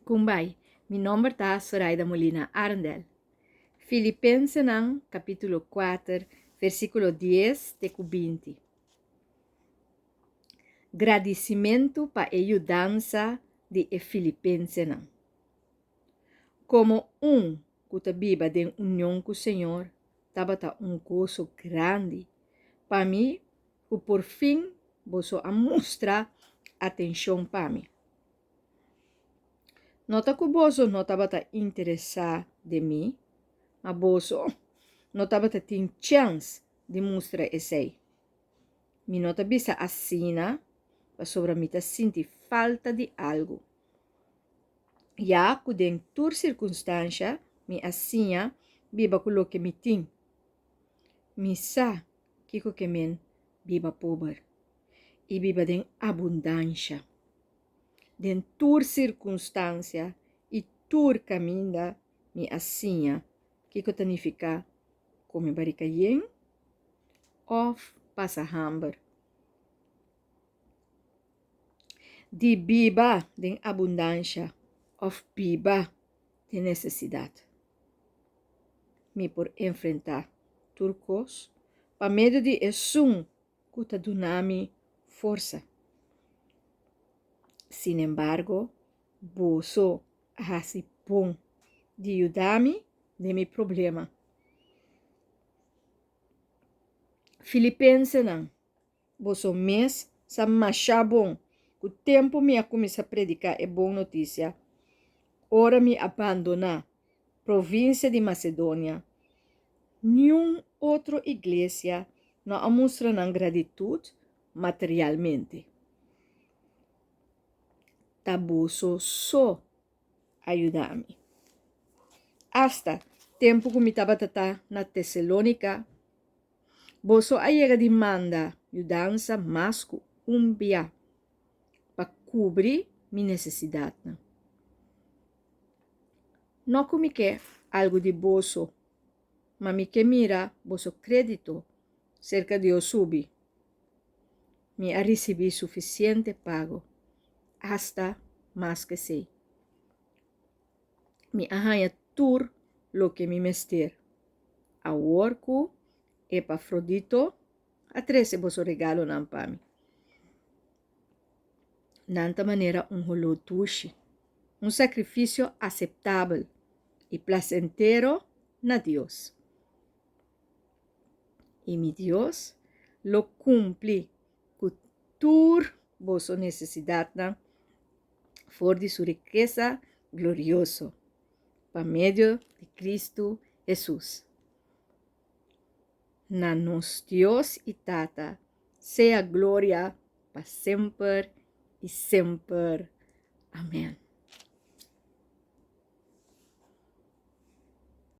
Kumbai, mi nomber ta Soraida Molina Arendel. Filipensenan capítulo 4, versículo 10 te ku 20. Gradisimentu pa e yudansa di e filipensenan. Komo un ku ta biba den union ku Señor, tabata un goso grandi pa mi ku por fin boso a mustra atenshon pa mi. No ta ku boso no tabata interesá den mi, ma boso no tabata tin chèns di mustra esei. Mi no ta bisa asina pasobra mi ta sinti falta di algu, ya ku den tur sirkunstansha mi a siña biba ku loke mi tin. Mi sa kiko ke men biba pober i biba den abundansha. Den tur sirkunstansia i tur kaminda mi a siña kiko ta nifiká kome barika yen òf pasa hamber. Di biba den abundansha òf biba den nesesidat. Mi por enfrentá tur kos pa medio di esun ku ta duna mi forsa. Sinembargo, boso a hasi bon di yuda mi den mi problema. Filipensenan, boso mes sa masha bon ku tempu mi a kuminsá prediká e bon notisia, ora mi a bandoná provinsia di Masedonia, niun otro iglesia no a mustra nan gratitut materialmente. Ta boso so a yuda mi. Asta tempu ku mi tabata ta na Tesalónika, boso a yega di manda yudansa mas ku un bia pa kubri mi nesesidatnan. No ku mi ke algu di boso, ma mi ke mira boso krédito serka Dios subi. Mi a risibí sufisiente pago, asta mas ku esei. Mi a haña tur loke mi mester. Awor ku Epafrodito a trese boso regalonan pa mi. Nan ta manera un holó dushi, un sakrifisio aseptabel i plasentero na Dios. I mi Dios lo kumpli ku tur boso nesesidatnan for di su rikesa glorioso pa medio di Kristu Hesus. Na nos Dios i Tata sea gloria pa semper i semper. Amen.